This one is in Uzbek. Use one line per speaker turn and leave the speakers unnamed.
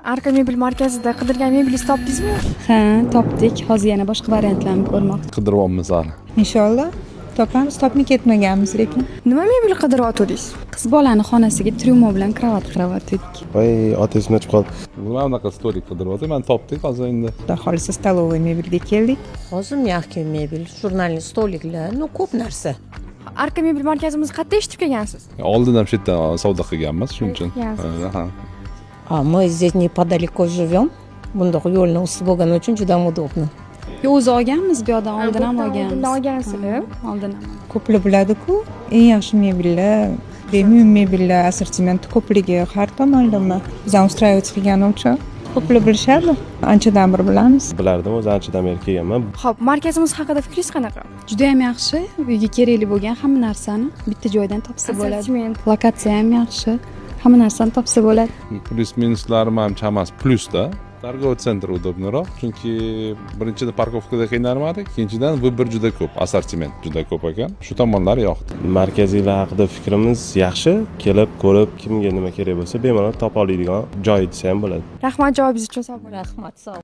Arka mebel markazida qidirgan mebelingizni topdingizmi?
Ha, topdik. Hozir yana boshqa variantlarni ko'rmoqchi.
Qidiryapmiz hali.
Inshaalloh topamiz, topmay ketmaganmiz lekin.
Nima mebel qidiryotgandingiz?
Qiz bolani xonasiga tryumo bilan krovat qiryotgandik.
Voy, oti esimdan chiqib qoldi.
Mana bunaqa stolik qidiryaptik, mana topdik hozir endi.
Xudo xohlasa, столовый mebelga keldik.
Hozir мягкий mebel, журнальный столик lar, ну, ko'p narsa.
Arka mebel markazimizni qayerda eshitib kelgansiz?
Oldin ham shu yerdan savdo qilganmiz, shuning uchun.
Qilgansiz.
Ha.
А мы здесь недалеко живем. Bundoq yo'lni usti bo'lgani uchun juda удобно.
Yo, o'zi olganmiz, bu yoqdan oldin ham
Bu yerdan
olganmiz.
oldin olgansiz.
Ha, oldin ham.
Ko'plar biladi-ku, eng yaxshi mebellar, premium mebellar assortimenti ko'pligi, har tomonlama bizani устраивать qilgani uchun ko'plar bilishadi. Anchadan beri bilamiz.
Bilardim, o'zi anchadan beri kelganman.
Xo'p, markazimiz haqida fikringiz qanaqa?
Juda ham yaxshi. Uyga kerakli bo'lgan hamma narsani bitta joydan topsa bo'ladi.
Assortiment.
Lokatsiya ham yaxshi. Hamma narsani topsa bo'ladi.
Plyus minuslari manimcha hammasi plyusda. Торговый центр удобный roq, chunki birinchidan, парковка da qiynalmadik, ikkinchidan, выбор juda ko'p, assortiment juda ko'p ekan. Shu tomonlari yoqdi.
Markaziylar haqida fikrimiz yaxshi. Kelib ko'rib, kimga nima kerak bo'lsa, bemalol topa oladigan joy desa ham bo'ladi.
Rahmat javobingiz uchun, sog' bo'ling.
Rahmat, sog'.